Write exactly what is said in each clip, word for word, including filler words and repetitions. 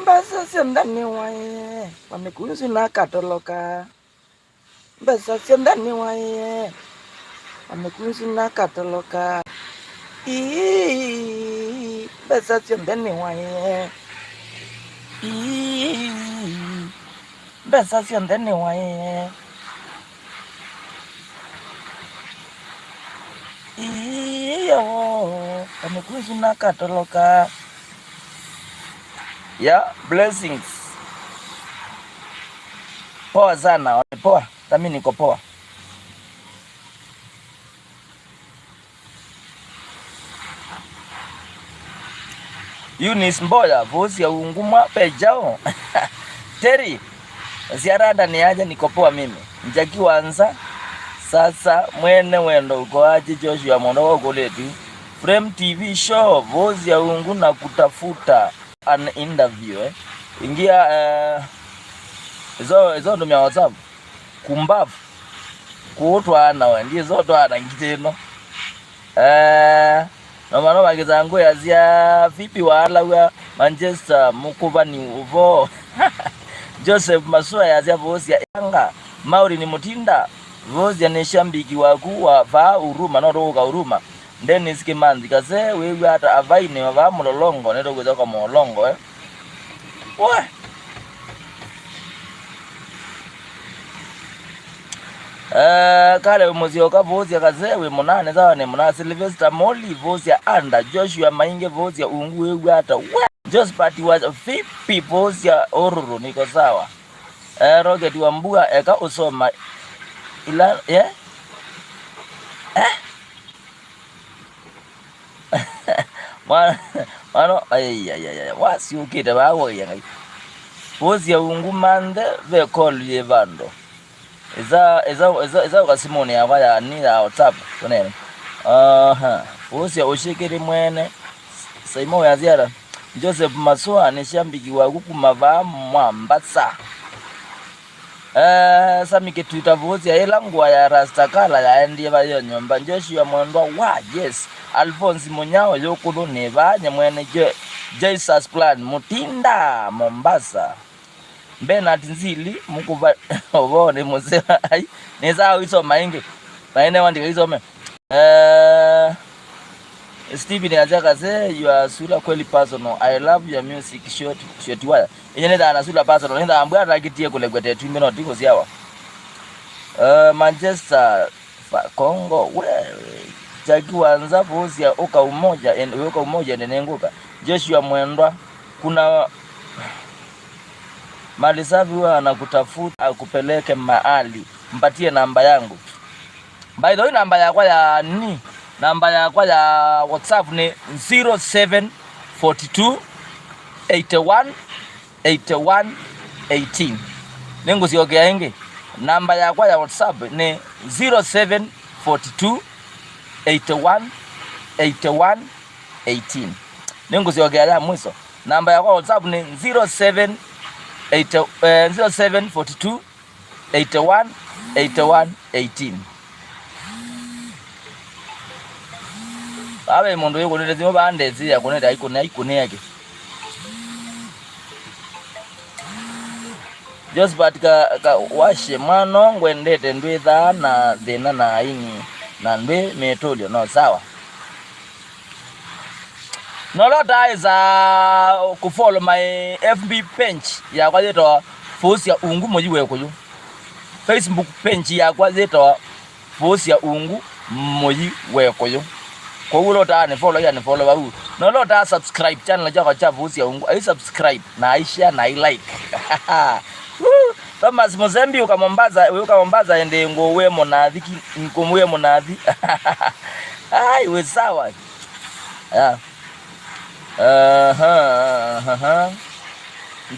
Mbesa syonthe nĩwaĩe, mamĩkunzu nakatoloka. Mbesa syonthe nĩwaĩe, mamĩkunzu nakatoloka. Ii, mbesa syonthe nĩwaĩe. Ii, mbesa syonthe nĩwaĩe. Iyo, kamĩkunzu nakatoloka. Ya, blessings. Poa sana, poa. Tami niko poa. Eunice Mboya, vũsya ungu mwa pejao. Terry, siaranda nĩ aja niko poa mimi. Njaki wa nza, sasa mwene wendo uko aje Joshua Mwendwa wa Ukoletu. Frame T V show, vũsya ungu na kutafuta an interview, eh. Ingia, eh, izo, izo ndũmĩa WhatsApp. Kumbavu. Kũũ twaana we, ndiĩsĩ ũtwaana ngitĩ ĩno. Eh, nomano makĩsangũyasya Phoebe Waalaw'a Manchester mũkũvani ũvoo. Joseph Masua yasya vũsya anga. Maureen Mutinda, vũsya nĩ shambiki waku wa vaa Huruma, no tũkũka Huruma. Dennis Kimanthi Kase, wĩw'a ata avaine wa vaa Mũlolongo, nĩtũkwĩsa kwa Mũlolongo, eh? We! Eh, Caleb Musyoka, vũsya Kase, wĩ mũnaa, nĩ sawa, nĩ mũnaa. Sylvester Moli, vũsya anda. Joshua Maingi, vũsya ungu, wĩw'a ata? We! Josphat wa Phoebe, vũsya ũrũrũ, niko sawa. Eh, Rocket wa Mbua, eka ũsoma ila, eh? Eh? Mwa-, mwana, ai, ai, ai, ai, wasiũkĩte vaa woia Ngai. Vũsya ungu manthe ve call yĩ vandũ. Ĩsa, ĩsa, ĩsa, ĩsa ũka simũnĩ yakwa ya ni ya WhatsApp, tũnene. Aha. Vũsya ũshĩkĩrĩ mwene. Saimo ya ziara. Joseph Masua nĩ shambiki waku kuma vaa Mwambasa. Eh, Sami Kĩtuta vũsya ĩla ngũa ya Rasta Kala yaendie vayo nyũmba. Joshua Mwendwa wa, yes. Alphonse Mũnyao yũkũlũ nĩ vaa nye mwene Je-, Jesus Plan Mutinda Mombasa. Bernard Nzili mũkũva ũvoo nĩ mũseo. Ai, nĩ saa ũisoma ĩngĩ. Maene wandika isome. Eh, Steven Ajaka say you are sula kweli personal. I love your music short, short wire. Inye nĩ thana sula personal. Nĩ thambwa atakitie kũlegwete twimbe no tiko siawa. Eh, Manchester fa Congo we. Jaki wa nza vũsya ũka umoja and ũka umoja ende nenguka. Joshua Mwendwa kuna mali safi huwa anakutafuta akupeleke mahali. Mpatie namba yangu. By the way, namba yakwa ya ni, namba yakwa ya WhatsApp nĩ zero seven forty two eighty one eighty one eighteen. Nĩngũsyokea ĩngĩ. Namba yakwa ya WhatsApp nĩ zero seven forty two eighty one eighty one eighteen. Nĩngũsyokea ya mwiso. Namba yakwa WhatsApp nĩ zero seven eighty, eh, zero seven forty two eighty one eighty one eighteen. Vaa ve mũndũ wĩkũnĩte simũ vaa ndesĩ ya kũnĩte aikũnĩa aikũnĩa kĩ. Josephat ka, ka washe mwana ngwendete ndwĩthaa na thĩna na aini na ndwĩ mĩtũlyo no sawa. Nolota esa kũfollow my F B page yakwa yĩtawa Vũsya Ungu Mũyi Wekũyũ. Facebook page yakwa yĩtawa Vũsya Ungu Mũyi Wekũyũ. Kwoou ũlota ni follow ya ni follow vau. Nolota subscribe channel chakwa cha Vũsya Ungu. Ai subscribe na ai share na ai like. Woo! Thomas Musembi ũka Mombasa, ũka Mombasa ende ngũwe mũnathi, ngũwe mũnathi. Ai, we sawa. Yeah. Aha, aha.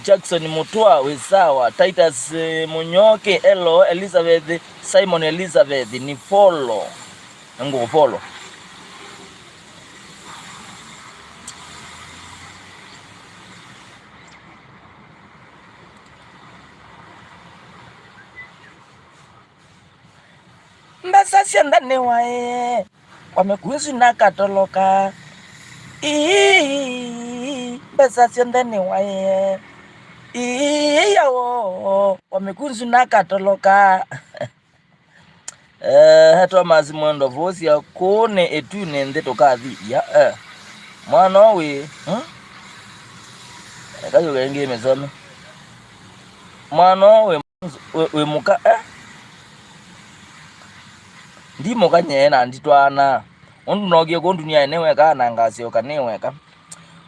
Jackson Mutua, we sawa. Titus, eh, Munyoke, hello, Elizabeth, Simon Elizabeth, ni follow. Ngũ follow. Mbesa syonthe nĩwaĩe, kwa mĩkunzu nakatoloka. Ii, mbesa syonthe nĩwaĩe. Ii, yawo, kwa mĩkunzu nakatoloka. Eh, Thomas Mwendo, vũsya kũũ nĩ ĩtunĩ nthĩ tũkathi. Ya, eh. Mwana ũũ wĩ, hmm? Eka yũka ĩngĩ mĩsome. Mwana ũũ wĩ, wĩ, wĩ mũka, eh? Ndi mũka nyie na nditwaana. Ũndũ nookie kũũ ndunianĩ nĩ weka na ngasyoka nĩ weka.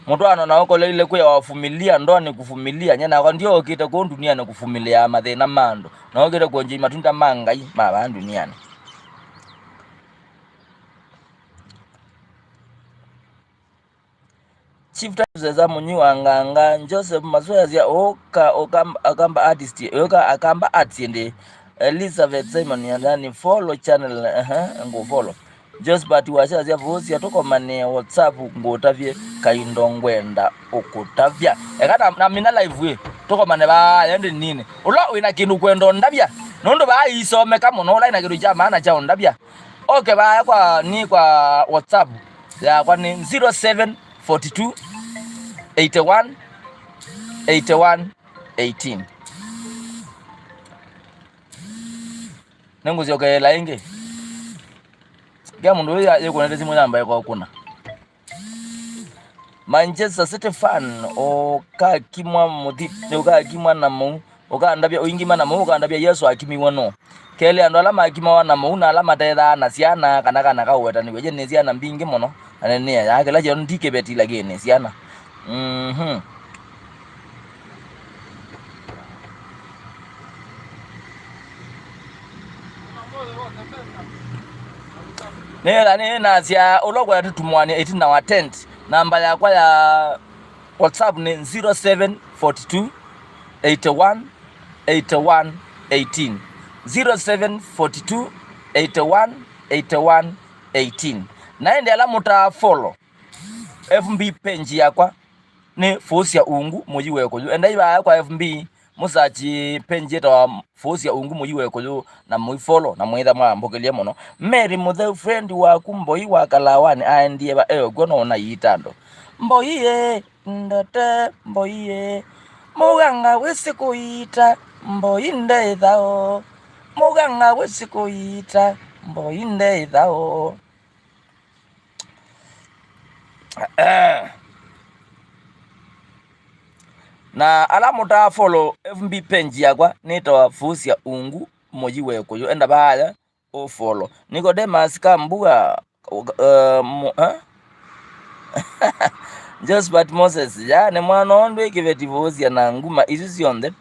Mũtwaano na ũkoleile kwĩ wa vumilia, ndoa ni kuvumilia. Nye nakwa ndiokĩte kũũ ndunianĩ kuvumilĩaa mathĩna ma andũ. Nookĩte kuenjei matunda ma Ngai ma vaa ndunianĩ. Chief Titus Eza Mũnywi wa Nganga, Joseph Maswea sya ũka, ũka, Akamba artist, ũka Akamba artist ndi. Elizabeth Simon Yandani, follow channel, ehe, ngũ follow. Josephat Wasya sya vũsya tũkomanĩe WhatsApp ngũtavye kaindo ngwenda ũkũtavya. Eka na, na mina live ĩ, tũkomane vaa ĩndĩ nini. Ũla wĩna kĩndũ kwenda ũndavya, nũndũ vaa iisomeka mũno, ũla ĩna kĩndũ kya maana kya ũndavya. Oke vaya kwa, ni kwa WhatsApp yakwa ni zero seven forty two eighty one eighty one eighteen. Nĩngũsyokeela ĩngĩ. Kĩa mũndũ ũyũ yĩkũnete simũ yambae kwa ũkũna. Manchester City fan, ũkakimwa mũthi-, ũkakimwa na mũu, ũkandavya, ũingima na mũu, ũkandavya Yesũ akimiwe nũũ? Kelĩ, andũ ala makimawa na mũu na ala matethaa na syana, kana kana kaũwetanĩw'e, ye nĩ syana mbingĩ mũno, na nĩ nĩeyaa kĩla kĩo ndi kĩveti, lakini syana. Mhm. Nĩgetha nĩ nasya ũla ũkwenda tũtumũanĩe ĩtina wa tent. Namba yakwa ya WhatsApp nĩ zero seven forty two eighty one eighty one eighteen. Zero seven forty two eighty one eighty one eighteen. Na ĩndĩ ala mũtaa follow F B page yakwa nĩ Vũsya Ungu Mũyi wa Ĩkũyũ. Endai vaya kwa F B, mũsachi page yĩtawa Vũsya Ungu Mũyi wa Ĩkũyũ, na mũi follow, na mwĩtha mwambũkĩlya mũno. Mary Mũtheu, friend waku Mboi wa Kalawani, aendie va? E ũkw'o no ũnaiita andũ. Mboi ĩ, ndote, Mboi ĩ. Mũganga wĩsĩ kũiita, Mboi ndeĩthao. Mũganga wĩsĩ kũiita, Mboi ndeĩthao. Na ala mũtaa follow F B page yakwa nĩtawa Vũsya Ungu Mũyi wa Ĩkũyũ. Enda vaya ũ follow. Nicodemus Kambua, uh, mu-, eh? Josephat Moses, ya nĩ mwana ũndũ ĩ kĩveti Vũsya na nguma isu syonthe.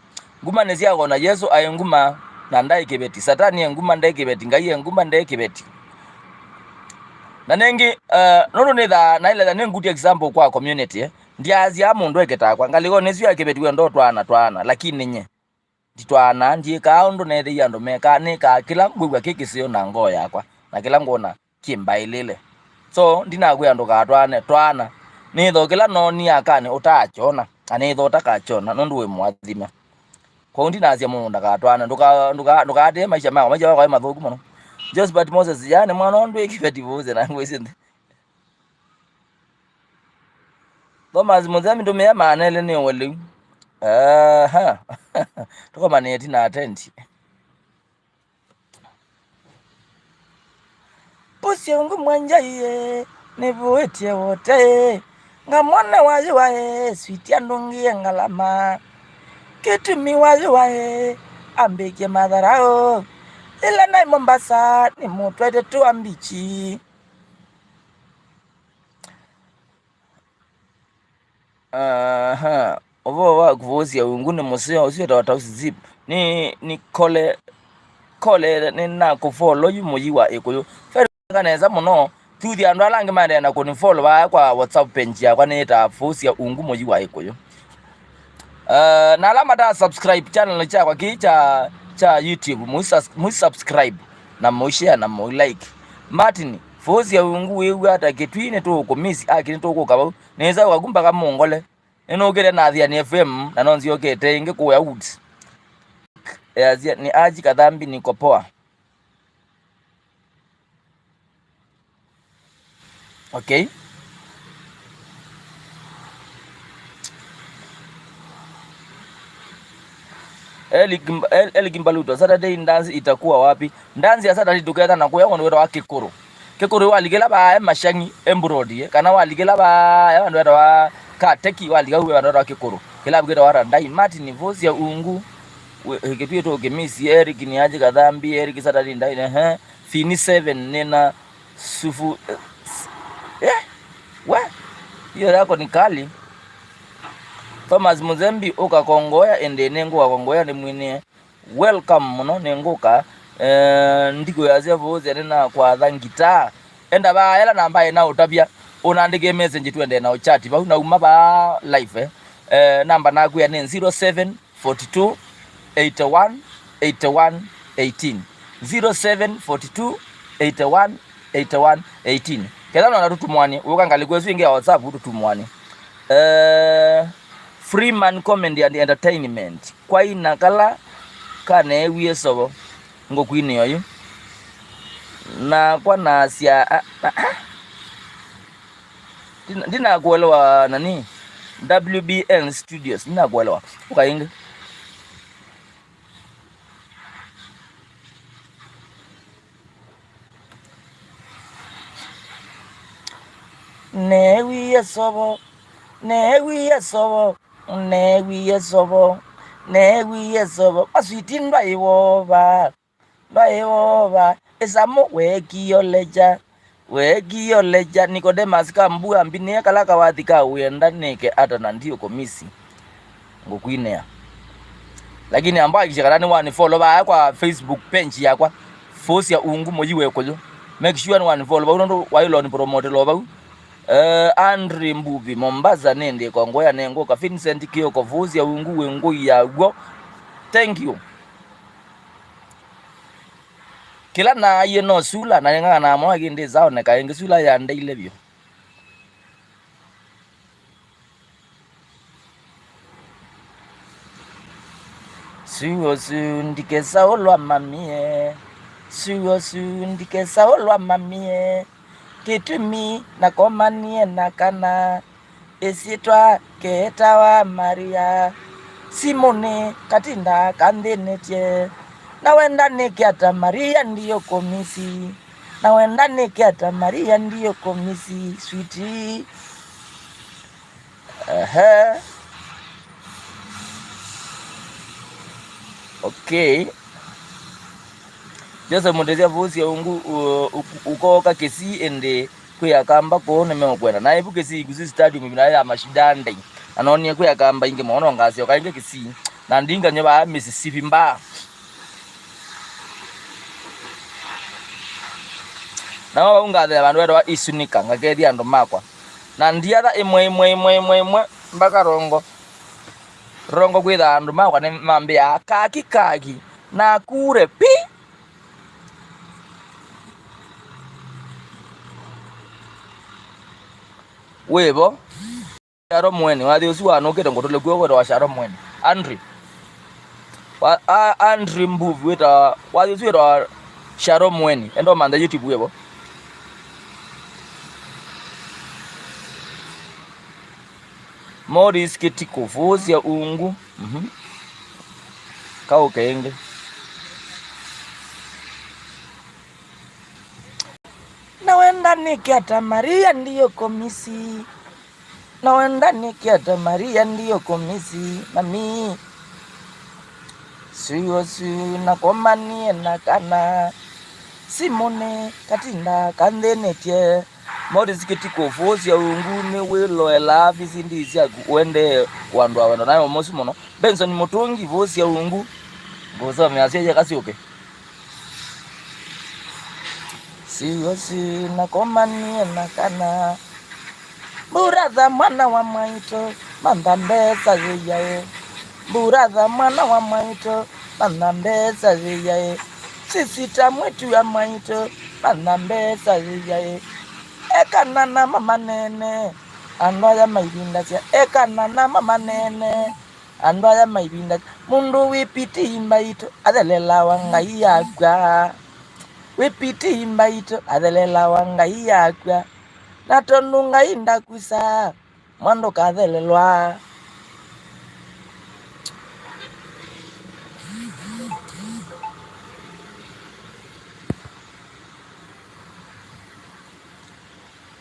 Nguma nĩ syakona, Yesũ aĩ nguma na ndaĩ kĩveti. Satani e nguma, nde kĩveti. Ngai e nguma, nde kĩveti. Na nĩngĩ, eh, nũndũ nĩthaa, naĩletha nĩ good example kwa community, eh. Ndyaasya mũndũ eke takwa. Ngalĩkonĩ ĩsu ya kĩveti wenda ũtwaana, twaana. Lakini nye, nditwaanaa, ndyĩkaa ũndũ neethĩie andũ mekaa, nĩkaa kĩla ngwĩw'a kĩ kĩseo na ngoo yakwa, na kĩla ngwona kĩmbaĩlĩle. So, ndinakwĩa ndũkatwaane, twaana. Nĩthoo kĩla noonie akanĩ ũtaakyona, na nĩthoo ũtakakyona, nũndũ wĩ mũathime. Kwoou ndinasya mũndũ ndakatwaane, ndũka-, ndũka-, ndũkaatĩĩe maisha makwa, maisha makwa nĩ mathũku mũno. Josephat Moses, yaani mwana ũndũ ĩ kĩveti Vũsya na ngwĩsĩ nthĩ. Thomas Mũthemi, ndũmĩa maana elĩ nĩ ũwe lĩu. Aha. Tũkomanĩe ĩtina wa tent. Vũsya Ungu Mwanjai ĩ, nĩvũĩtye wote ĩ. Ngamwone wayũwa ĩ, switi andũngĩe ngalama. Kĩtumi wayũwa ĩ, ambĩkie matharaũ. Ĩla naĩ Mombasa, nĩmũtwaĩte tũa mbichi. Aha. Ũvoo wa Vũsya Ungu nĩ mũseo, ũsu wĩtawa Tausi Zip. Nĩ, nĩ kole, kole, nĩ na kũfollow yu Mũyi wa Ĩkũyũ. Very good, nesa mũno. Thuthi andũ ala angĩ maendeea na kũni follow vaya kwa WhatsApp page yakwa nĩĩtaa Vũsya Ungu Mũyi wa Ĩkũyũ. Uh, na ala mata subscribe channel kyakwa kĩĩ kya, kya YouTube, mũi sus-, mũi subscribe, na mũi share, na mũi like. Martin, Vũsya Ungu wĩw'a ata Kĩtui nĩtũũkũmisi, aki nĩtũkũka vau. Nĩsa waku mpaka mũngole. Nĩnũkĩte na Athiani F M, na nonzyokete ĩngĩ kũya Woods. Easya, nĩ aji Kathambi niko poa. Okay. Eli Kimba-, El-, Eli Kimbaluto, Saturday dance itakuwa wapi? Dance ya Saturday tuketha na kuya kũndũ kwĩtawa Kĩkũrũ. Kĩkũrũ walikĩla vaa e Mashang'i, e Mburodi, eh, kana walikĩla vaa e vandũ vetawa Kateki, walika u e vandũ vetawa Kĩkũrũ. Kĩlavu kĩtawa Randai, Martin Vosia Ungu, we-, Kĩtuĩ tũkĩmisi, Eric Niaji Kathambi, Eric Saturday Ndai, ehe, Fini seven, nĩna Sufu-, eh, s-, eh? We? Hiyo yako ni kali. Thomas Muzembi, ũka Kongoya, ĩndĩ nĩngũka Kongoya nĩmwinĩe. Welcome mũno, nĩngũka. Eh, ndikwĩasya vũsya nĩnakwatha ngitaa. Enda vaa ela namba ĩna ũtavya, ũnandĩkĩe message twendee na ũchati vau, nauma vaa live, eh. Eh, namba nakwĩa nĩ zero seven forty two eighty one eighty one eighteen. Zero seven forty two eighty one eighty one eighteen. Ketha nona tũtumwani, ũka ngalĩko ĩsu ĩngĩ ya WhatsApp tũtumwani. Eh, Freeman Comedy and Entertainment. Kwaina kala kaneewie sovo ngũkwinĩ oyu. Nakwa nasya, a, a, a. Ndina-, ndinakuelewa nani? W B N Studios, ndinakuelewa. Ũka ĩngĩ. Neewie sovo, neewie sovo, neewie sovo, neewie sovo. Maswiti ndwaĩ wova, ndwaĩ wova. Ĩsamũ weekioleja, weekioleja. Nicodemus Kambua, mbinĩe kala kawathi ka wĩenda nĩke ata na ndiũkũmisi. Ngũkwinĩa. Lakini amba hakikisha kana nĩ wani follow vaya kwa Facebook page yakwa, Vosia Ungu Mũyi Wekũyũ. Make sure nĩ wani follow vau, nũndũ waĩlwa nĩ promote lo vau. Eh, Andre Mbuvi, Mombasa, nĩndĩ Kongoya nĩngũka. Vincent Kioko, Vosia Ungu wĩ ngũi ya w'o. Thank you. Kĩla naaie no sula, na nĩng'ang'anaa mũno, lakini ndĩsaoneka ĩngĩ, sula yandeile vyũ. Suo su ndikesaũlwa mamie, suo su ndikesaũlwa mamie, kĩtumi nakomanie na kana, ĩsyĩtwa ketawa Maria, simũnĩ katinda kanthĩnĩtye, na wenda nĩke ata Maria ndiũkũmisi, na wenda nĩke ata Maria ndiũkũmisi, sweetie. Ehe. Okay. Joseph Mũtĩsya, Vosia Ungu, ũ-, ũ-, ũkooka Kisii ĩndĩ kwĩ Akamba kũũ nĩmeũkwenda. Naĩ vu Kisii, Kisii Stadium ĩvinda ya mashidandai. Na noonie kwĩ Akamba ingĩ mũno, ngasyoka ĩngĩ Kisii. Na ndingany'e vaa Mississippi mbaa. Namo vau ngathea vandũ vetawa Isunika, ngakethya andũ makwa. Na ndiatha ĩmwe, ĩmwe, ĩmwe, ĩmwe, ĩmwe, mbaka Rongo. Rongo kwĩtha andũ makwa nĩmambĩaa, "Kaki, kaki, na kure pi." Wĩvo? Sharo Mweni, wathi ũsu wanũkĩte ngũtũle kuo wĩtawa Sharo Mweni. Andri. Wa, a, Andri Mbuvi wĩtawa, wathi ũsu wĩtawa Sharo Mweni. Enda ũmanthe YouTube wĩvo. Morris Kĩtiko, Vosia Ungu. Mhm. Kaũke ĩngĩ. Na wenda nĩke ata Maria ndiũkũmisi. Na wenda nĩke ata Maria ndiũkũmisi, mami. Suo su nakomanie na kana. Simũnĩ katinda kanthĩnĩtye. Morris Kĩtiko, Vosia Ungu nĩwĩloelaa visindi syaku ũendee kũandũa wendo naĩ ũmosu mũno. Benson Mũtũngi, Vosia Ungu, ngũsomeasya yeka syũke. Siwasi nakomanie na kana. Mburatha mwana wa mwaitũ, mantha mbesa yĩyaĩ. Mburatha mwana wa mwaitũ, mantha mbesa yĩyaĩ. Sisita mwĩtu wa mwaitũ, mantha mbesa yĩyaĩ. Ekana na mama nene, andũ aya maivindasya. Ekana na mama nene, andũ aya maivindasya. Mũndũ wĩ pitii mbaitũ athelelawa Ngai akw'a. Wĩ pitii mbaitũ athelelawa Ngai akw'a. Na tondũ Ngai ndakwisa, mwa ndũkathelelwa.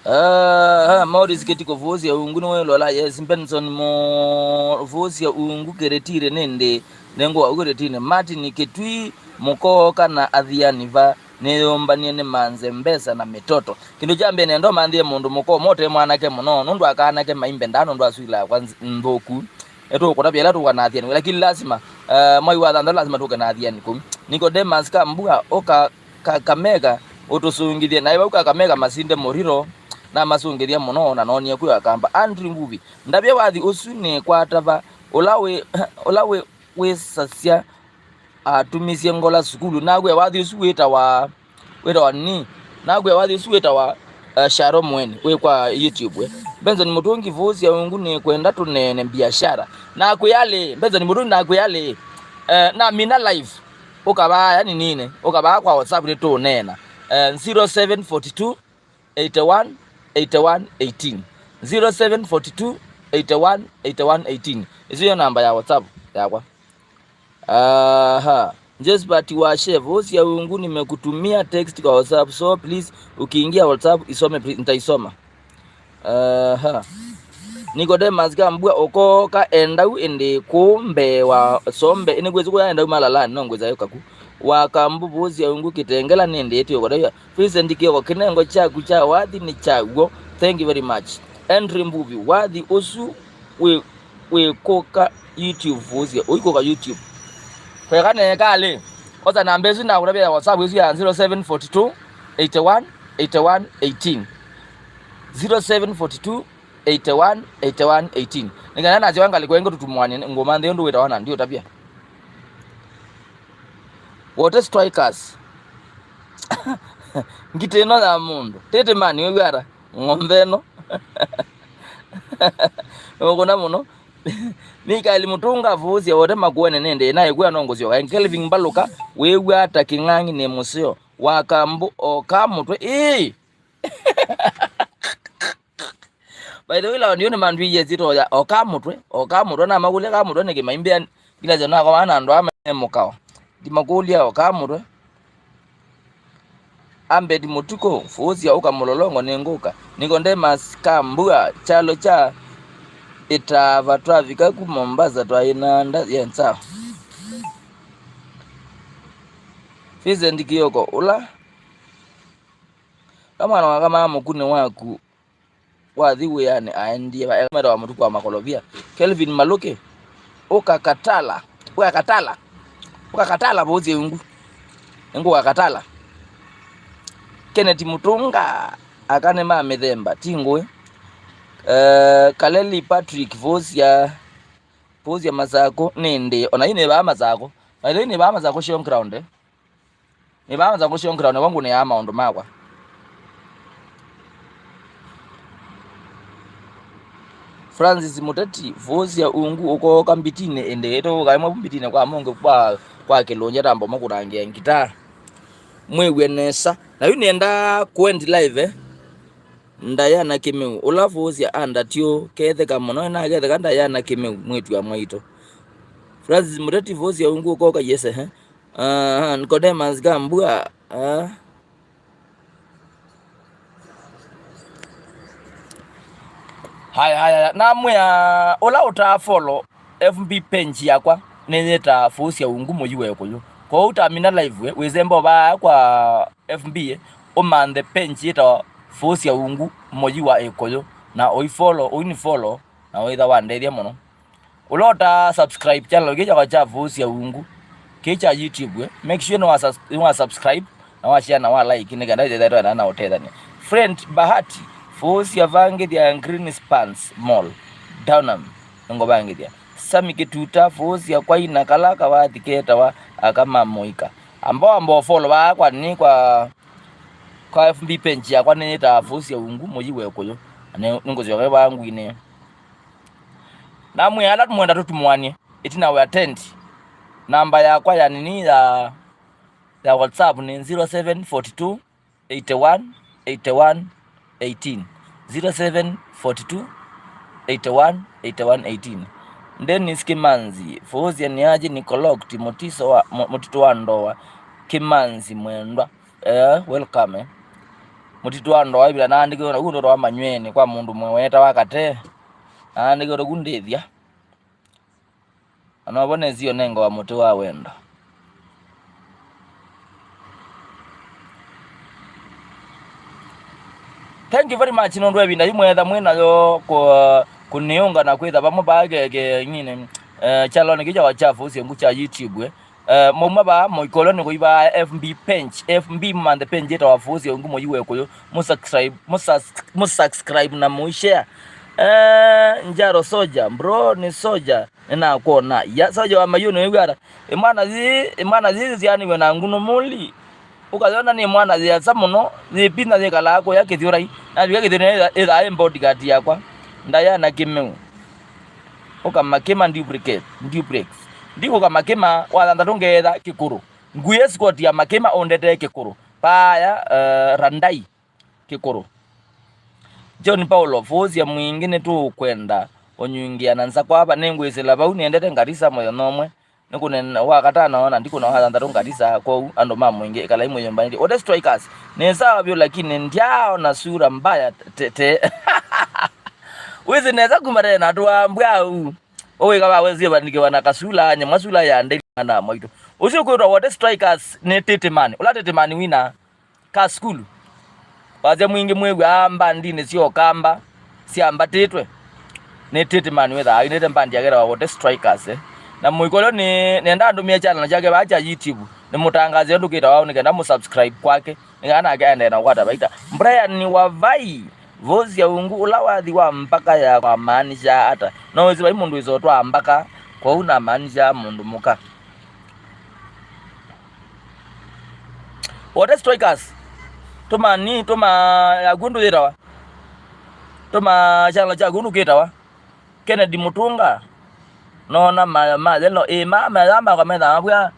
Ah, Maurice Ketiko Vuusya Ungu nĩwĩlola, yes, Benson Mo-, Vuusya Ungu Kĩrĩtirĩ nĩndĩ, nengũwa Kĩrĩtinĩ, Martin Kĩtui, Mũkooka na Athiani va nĩyũmbanie nĩ manze, mbesa na mĩtoto. Kĩndũ kya mbee nenda ũmanthĩe mũndũ mũka ũmwe ũte mwanake mũno, nũndũ aka anake maimbendaa nũndũ wa swila yakwa nz-, nthũku. Nĩtũkũtavya ĩla tũka na Athiani, lakini lasima, eh, mwai wa thanthatũ lasima tũke na Athiani kũu. Nicodemus Kambua, ũka Kakamega ũtũsũngĩthye. Naĩ vau Kakamega masinde mũriro, namasũngĩthya mũno na noonie kwĩ Akamba. Andrew Mbuvi, ndavya wathi ũsu nĩkwata va, ũla wĩ, ũla wĩ, wĩsasya atumisye ngola sukulu. Nakwĩa wathi ũsu wĩtawa, wĩtawa nini? Nakwĩa wathi ũsu wĩtawa, uh, Sharo Mweni, wĩ kwa YouTube, eh. Benson Mũtũngi, Vuusya Ungu nĩkwenda tũneene biashara. Nakwĩa lĩ, Benson Mũtũngi, nakwĩa lĩ, eh, namina live, ũkavaa, yani nini, ũkavaa kwa WhatsApp nĩtũũneena. Eh, zero seven forty two eighty one eighty one eighteen. Zero seven forty two eighty one eighty one eighteen. Ĩsu yo namba ya WhatsApp yakwa. Aha. Jesbert Washe, Vuusya Ungu, nimekutumia text kwa WhatsApp, so please, ukiingia WhatsApp, isome, please, nitaisoma. Aha. Nicodemus Kambua, ũkooka endau ĩndĩ kũu mbee wa sombe, ĩnĩ kwĩsĩ kũya endau malalani, no ngwĩsa yoka ku. Wa Kambu, Vuusya Ungu, Kĩtengela nĩndĩ ĩtĩ ũkotavya. Vincent Kioko, kĩnengo kyaku kya wathi nĩ kya w'o. Thank you very much. Henry Mbuvi, wathi ũsu wĩ, wĩkũka YouTube, Vuusya, ũikũka YouTube. Kweka neekalĩ. Osa namba ĩsu nakũtavya ya WhatsApp ĩsu ya zero seven forty two eighty one eighty one eighteen. Zero seven forty two eighty one eighty one eighteen. Nĩ kana nasyoka ngalĩko ĩngĩ tũtumũanie ngũmanthĩ ũndũ wĩtawa na ndiũtavya. Wote strikers. Ngitĩ ĩno ya mũndũ. Tĩtĩmani wĩw'ata ng'ombe ĩno. Ũkũna mũno. Mikaeli Mũtũnga, Vuusya, wote makuene nĩndĩ naĩkwĩa no ngũsyoka. Kelvin Mbalũka, wĩw'ata Kĩng'ang'i nĩ mũseo. Wa Kambũ, oka mũtwe. Ĩĩ! By the way, lawa ndiyo nĩmandwĩie syĩtwa ya oka mũtwe, oka mũtwe, namakũlya ka mũtwe nĩkĩ maimbĩa ngilasya nakwa na andũ aa me mũkao. Ndimakũlya oka mũtwe. Ambedi Mũtukũ, Vuusya ũka Mũlolongo nĩngũka. Nicodemus Kambua, kyalo kya Ĩtaava twavika ku Mombasa twaĩ na nda yensa. Vincent Kioko, ũla, ũla mwana wa kamaa mũkunĩ waku wathi wĩanĩ aendie va, metawa mũtuku wa makolovia. Kelvin Malũkĩ, ũka Katala, ũka Katala, ũka Katala, Vuusya Ungu, nĩngũka Katala. Kenneth Mũtũnga, aka nĩ ma mĩthemba, ti ngũĩ. Eh, Kaleli Patrick, Vuusya, Vuusya Masakũ nĩndĩ, ona yu nĩ vaa Masakũ, by the way, nĩ vaa Masakũ showground, eh. Nĩvanza kũsyongela nĩvo ngũnĩaa maũndũ makwa. Francis Mũteti, Vuusya Ungu ũkooka Mbitinĩ ĩndĩ ĩtũũka ĩmwe vu Mbitinĩ kwa mũngĩ kwa, kwa kĩlũnja tambo makũnangĩa ngitaa. Mwĩw'e nesa. Na yu nĩendaa kũendi live, eh? Diana Kĩmeu, ũla Vuusya andatyo ketheka mũno, naketheka Diana Kĩmeu, mwĩĩtu wa mwaitũ. Francis Mũteti, Vuusya Ungu ũkooka, yes, ehe. Aha, Nicodemus Kambua, ah. Haya, haya, namwĩa, ũla ũtaa follow F B page yakwa, nĩyĩtaa Vuusya Ungu Mũyi wa Ĩkũyũ. Kwoou tamina live we, wĩsemba ũvaa kwa F B, ũmanthe page yĩtawa Vuusya Ungu Mũyi wa Ĩkũyũ, na ũifollow, ũinifollow, na ũitha wandethya mũno. Ũla ũta subscribe channel kĩĩ kyakwa kya Vuusya Ungu, kĩĩ kya YouTube, eh, make sure nĩwa sus-, nĩwa subscribe, na wa share, na wa like, nĩ kenda ĩthethaĩtwe na, na ũtethania. Friend Bahati, Vuusya vangĩthya Greenspan Mall, Downham, nĩngũvangĩthya. Sami Kĩtuta, Vuusya kwa ina kala kawathi ketawa aka ma mũika. Ambao ambao follow vaa kwa nĩ kwa, kwa F B page yakwa nĩyĩtaa Vuusya Ungu Mũyi wa Ĩkũyũ. Na nĩ, nĩngũsyoka vaa ngwinĩ. Namwĩa ala mwenda tũtumũanie, ĩtina we attend. Namba yakwa ya nini ya, ya WhatsApp nĩ zero seven forty two eighty one eighty one eighteen. zero seven forty two eighty one eighty one eighteen. Dennis Kimanzi, Fozia Niaji, Nicolocti, Mutiso wa, Mu-, Mutito wa Ndoa, Kimanzi Mwendwa. Eh, welcome, eh. Mutito wa Ndoa, ivila naandĩkĩwe naku ndoto wa manyweni kwa mũndũ mwe wetawa Kate. Naandĩkĩwe naku ndĩthya. Na novo nesio nengawa mũtĩ wa wendo. Thank you very much nũndũ wa ĩvinda yu mwetha mwĩ nayo kũ-, kũnĩũnga na kwĩtha vamwe vaa ke, ke, nini, eh, kyalonĩ kĩu kya wachafu ũcio ngu kya YouTube, eh. Eh, mwauma vaa mũikolonĩ kũivaa F B page, F B manthe page ĩtawa Fũsya Ungu Mũyi wa Ĩkũyũ. Mũsubscribe, mũsus-, mũsubscribe na mũishare. Eh, Njaro Soja, bro, nĩ Soja, nĩnakwona. Ya, Soja wa Mayũ nĩwĩw'a ata? Ĩmwana yĩ, ĩmwana yĩ syaanĩw'e na ngũnũ mũli. Ũkayona nĩ mwana yĩasa mũno, yĩpinya yĩkalaa kũya kĩthyũrai. Navika kĩthyũrai ĩtha-, ĩthaa ĩ bodyguard yakwa. Ndayana Kĩmeu. Ũkamakĩma duplicate, duplex. Ndikũkamakĩma wa thanthatũ ngeetha kĩkũrũ. Ngui escort ya makĩma ũndetee kĩkũrũ. Paaya, eh, Randai kĩkũrũ. John Paulo, Fũsya Mwingĩ nĩtũkwenda ũnyungĩa na nza kwava. Nĩngwĩsĩla vau nĩendete Ngarisa mũthenya ũmwe. Nĩkũnena wa katano na ndikũna wa thanthatũ Ngarisa, kwoou andũ ma Mwingĩ ĩkalai mwĩyũmbanĩtye. Wote Strikers, nĩ sawa vyũ lakini ndyaona sura mbaya tete. Wĩsĩ nesa kuma tena twambwa au. Ũwĩka wa wesie vanĩkĩwa na kasula, nyamwa sula ya ndeli na mwaitũ. Ũcio kwĩtwa Wote Strikers nĩ Titimani. Ũla Titimani wina ka sukulu. Wasya Mwingĩ mwĩw'aa mbandinĩ sya Ũkamba syambatĩtwe nĩ Titimani wĩthaa ainĩte mbandi yake ĩtawa Wote Strikers, eh. Na mũikolyo nĩ, nenda andũmĩe channel chake vaa cha YouTube. Nĩ mũtangazi ũndũ kĩtawa nĩ kenda mũsubscribe kwake. Nĩ kana nake aendee na kũkwata vaita. Brian Wavai, Fũsya Ungu ũla wathi wa mbaka ya kwamaanisha ata? No wĩsĩ vai mũndũ wĩsotwaa mbaka, kwoou namaanisha mũndũ mũka. Wote Strikers, tũma ni, tũma yaku ndũ yĩtawa. Tũma channel chaku ndũ kĩtawa. Kennedy Mũtũnga, nona ma-, mayelo, ĩ, ma-, mayelo makwa methaa mavw'a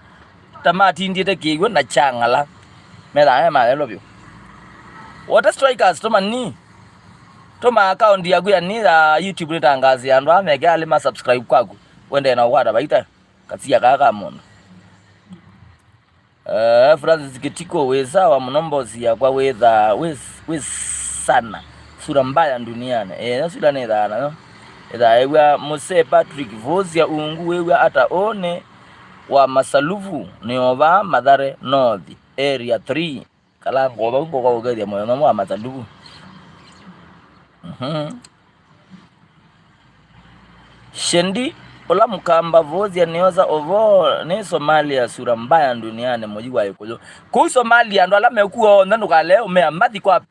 ta matindĩte kĩw'ũ na kyang'ala. Methaa me mayelo vyũ. Wote Strikers, tũma ni, tũma account yaku ya ni ya YouTube nĩtangaasĩe andũ aa meke alĩ ma subscribe kwaku. Wendee na ũkwata vaita. Kasia kaa ka mũndũ. Eh, Francis Kitiko, wĩ sawa mũno mbosi yakwa, wĩthaa wĩ, wĩ sana. Sura mbaya duniani. Eh, ĩyo sura nĩthaa nayo. Ĩthaa ĩw'a Muse Patrick, Fũsya Ungu wĩw'a ata ũnĩ wa Masaluvu, nĩ o vaa Mathare North, Area three. Kala ngoo vau ngũka ũkethya mũthenya ũmwe wa Masaluvu. Mhm. Shendi, ũla mũkamba Fũsya nĩosa ũvoo, nĩ Somalia sura mbaya duniani mũyi wa Ĩkũyũ. Kũu Somalia andũ ala mekuo onthe ndũkalee ũmea mathi kwa,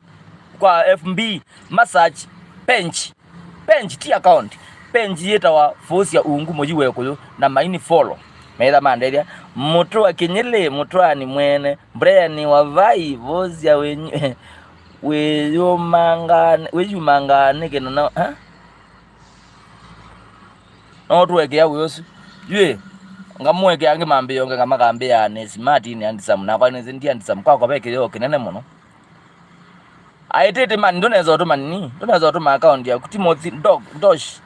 kwa F B, ma search page. Page ti account. Page yĩtawa Fũsya Ungu Mũyi wa Ĩkũyũ na maini follow. Metha mandethya. Mũtũa Kĩnyĩlĩ, Mũtũani Mwene, Brian Wavai, Fũsya wĩnyu-, wĩyumangaa-, wĩyumangaa nĩkĩ na no, ha? No tũekea wĩ ũsu. Ywĩ, ngamũekea angĩ mambĩĩo nge ngamakambĩaa nĩ smart, nĩ handsome. Nakwa nĩsĩ ndi handsome. Kwakwa ve kĩyoo kĩnene mũno. Aĩtĩtĩ mani, ndũnesa ũtũma nini? Ndũnesa ũtũma account yaku. Timothy Dog, Dosh.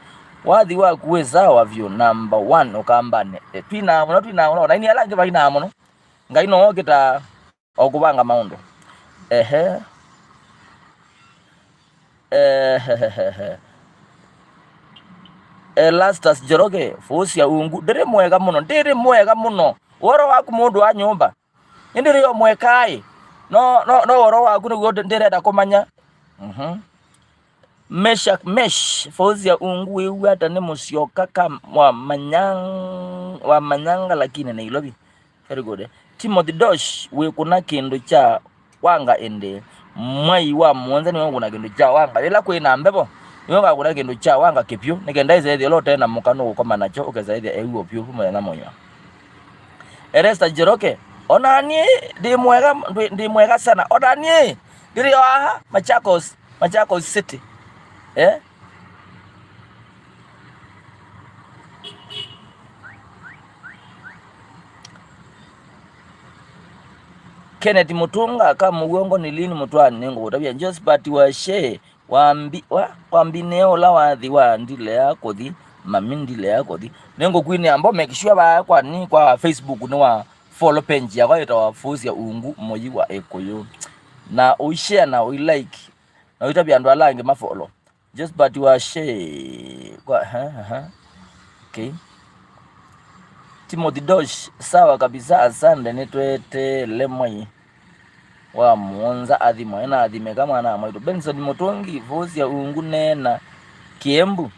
Wathi waku wĩ sawa vyũ, number one Ũkambanĩ. E, twinaa mũno, twinaa mũno. Na ini ala angĩ vainaa mũno. Ngai no okĩta o kũvanga maũndũ. Ehe. Ehehehe. Elastus Njoroge, Fũsya Ungu. Ndĩrĩ mwega mũno, ndĩrĩ mwega mũno. Ũhoro waku mũndũ wa nyũmba? Nĩndĩrĩ o mwekaĩ. No, no, no ũhoro waku nĩguo ndĩ-, ndĩrenda kũmanya. Mhm. Meshak Mesh, Fũsya Ungu wĩw'a ata nĩ mũsyoka ka wa manyang-, wa manyanga lakini Nairobi. Very good. Timothy Dosh, wĩkũna kĩndũ kya wanga ĩndĩ. Mwai wa mũonza nĩwe ũkũna kĩndũ kya wanga. Yĩla kwĩ na mbevo, nĩwe ũkakũna kĩndũ kya wanga kĩvyũ, nĩ kenda ĩsethĩa ũla ũte na mũka nũkũkoma nakyo, ũkesa ĩthĩa e w'o vyũ mũthenya mũima. Eresta Njoroke, o na niĩ ndĩ mwega, ndĩ, ndĩ mwega sana. O na niĩ ndĩrĩ o aha, Machakos, Machakos City. Eh? Kenneth Mũtũnga, ka mũw'ongo nĩ lini mũtwaani nĩngũkũtavya. Josephat Washe, Wambi, wa, wambi nĩ ũla wathi wa ndilea kũthi, mami ndilea kũthi. Nĩngũkwinĩa mbo, make sure vaa kwa ni kwa Facebook nĩ wa follow page yakwa ĩtawa Fũsya Ungu Mũyi wa Ĩkũyũ. Na ũishare na ũilike. Na ũitavya andũ ala angĩ ma follow. Just but wa share kwa, aha, aha. Okay. Timothy Dosh, sawa kabisa, asante, nĩtweteele mwai wa mũonza athimwe na athimĩka mwana wa mwaitũ. Benson Mũtũngi, Fũsya Ungu, neena Kĩembu.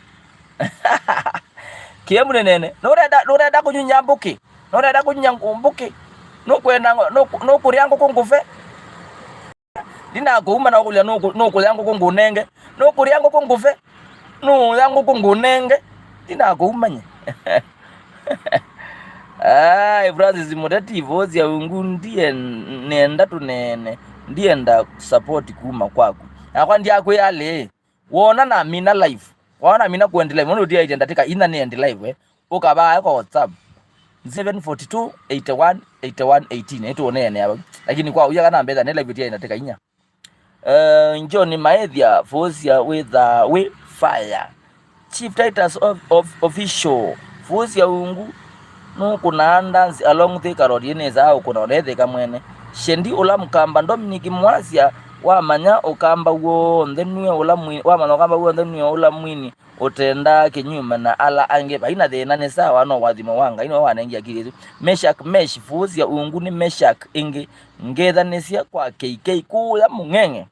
Kĩembu nĩ nene. Nũrenda, nũrenda kũnyunya mbũkĩ? Nũrenda kũnyunya mbũkĩ? Nũkwenda ngo-, nũkũ-, nũkũrĩa ngũkũ ngũve? Ndinakũuma na ũkũlya nũkũ-, nũkũya ngũkũ ngũnenge. Nũkũrĩa ngũkũ ngũve. Nũya ngũkũ ngũnenge. Ndinakũumanye. Ai, Francis Mũteti, Fũsya Ungu, ndie nenda tũneene. Ndienda support kuma kwaku. Nakwa ndyakwĩa lĩĩ. Wona namina live. Wona namina kũendi live. Wona ũtiaĩtye ndatĩka inya nĩendi live, eh. Ũkavaa kwa WhatsApp. seven forty two, eighty one, eighty one, eighteen. Nĩtũũneenea vau. Lakini kwa ũya kana mbetha nĩ live ĩtia ĩnatĩka inya. Eh, John Maethia, Fũsya wĩthaa wĩ fire. Chief Titus of, of Official, Fũsya Ungu, nũkũnaa ndanzi along Thika Road, yĩnĩsaa ũkũna ũnethĩka mwene. Shendi ũla Mũkamba, Dominic Mwasya, wamanya Ũkamba w'onthe nue ũla mwini, wamanya Ũkamba w'onthe nue ũla mwini. Ũtendaa kĩnyume na ala angĩ, vai na thĩna, nĩ sawa, no ũathimo wa Ngai nĩwe wanengie akili ĩsu. Meshak Mesh, Fũsya Ungu nĩ Meshak ĩngĩ, ngethanĩsya kwa K K kũya Mũng'eng'e,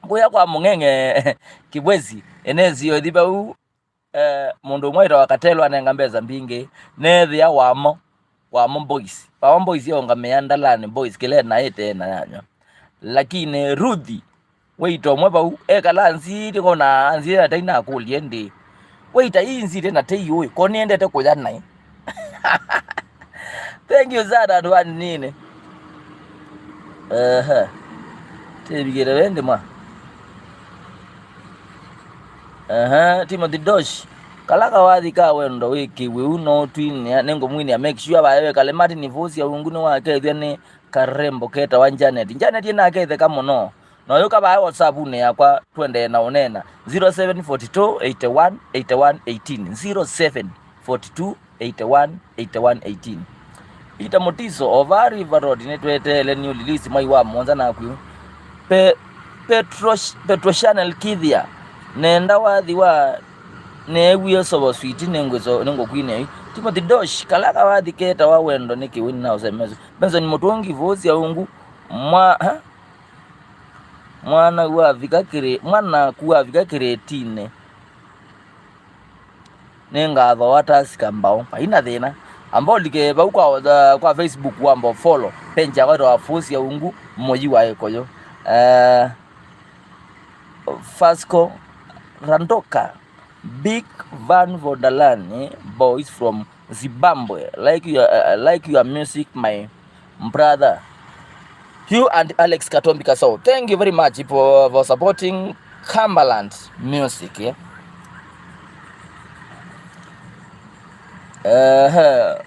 kũya kwa Mũng'eng'e Kĩbwesi, ĩnĩsio ĩthi vau, eh, mũndũ ũmwe wĩtawa Katelo anenga mbesa mbingĩ, neethĩa wamo, wamo boys, wamo boys yaũngamĩa Ndalani boys, kĩla naĩte na yanywa. Lakini Ruthi, wĩita ũmwe vau, ekala anzĩte kona, anzĩte na tei nakũlye ndĩ. Wĩita ii nzĩte na tei ũĩ, ko nĩendete kũya naĩ. Thank you sana, andũ anini. Ehe. Tĩvikĩte wendi mwa. Ehe, Timothy Dosh. Kala kawathi ka wendo wĩ kĩwĩu no twinĩa, nĩngũmwinĩa, make sure vaewe kale Martin Fũsya Ungu nĩwakethw'a nĩ karembo ketawa Janet. Janet nake ĩtheka mũno. Na ũyũka vaa WhatsApp-unĩ yakwa twendee na ũneena. Zero seven forty two eighty one eighty one eighteen. Zero seven forty two eighty one eighty one eighteen. Peter Mutiso, o vaa River Road, nĩtweteele new release mwai wa mũonza naku. Pe-, Petro, Petro Chanel Kithia, nenda wathi wa neewie Sobo Sweet, nĩngwĩso-, nĩngũkwinĩa yu. Timothy Dosh, kala kawathi ketawa wendo nĩ kĩwĩu na ũsemesu. Benson Mũtũngi, Fũsya Ungu, mwa-, ha? Mwana wavika kĩrĩ-, mwanaku wavika kĩrĩtinĩ. Nĩ ngatho wa Tusker mbao. Vai na thĩna. Amba ũlike vau kwa, uh, kwa Facebook wamba follow page yakwa ĩtawa Fũsya Ungu Mũyi wa Ĩkũyũ. Uh, Fasco Randoka. Big Van Vodalani boys from Zimbabwe. Like your, uh, like your music, my brother. You and Alex Katombi Kasau. Thank you very much for, for supporting Cumberland music, yeah? Uh,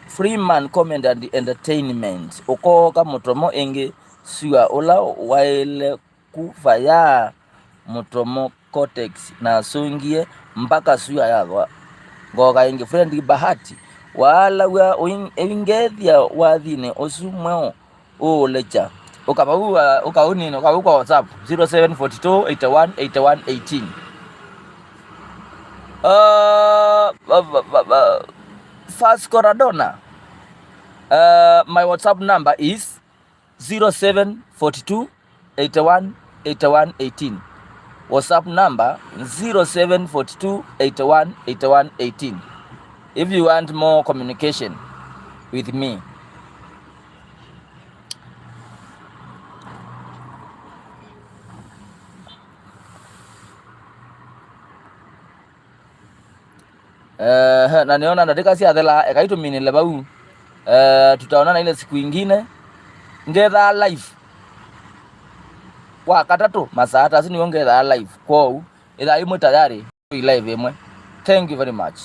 Freeman Comment and Entertainment. Ũkooka mũtomo ĩngĩ sua ũla waĩle kũvaya mũtomo Cortex nasũngie mpaka sua yathwa. Ngoka ĩngĩ, Fredrick Bahati, waalaw'a ũingethya wathinĩ ũsu mweũ ũũlekya. Ũka vau, uh, ũkaũnina, ũka vau kwa WhatsApp, zero seven forty two eighty one eighty one eighteen. Uh, va, va, va, va, First Coradona, uh, my WhatsApp number is zero seven forty two eighty one eighty one eighteen. WhatsApp number zero seven forty two eighty one eighty one eighteen. If you want more communication with me. Ehe, na nĩona ndatĩka syathela, ekai tũminĩle vau. Eh, tutaonana ile siku ingine. Ngethaa live wa katatũ masaa ta asu nĩw'o ngethaa live. Kwoou, ĩthaa ĩmwe tayari, live ĩmwe. Thank you very much.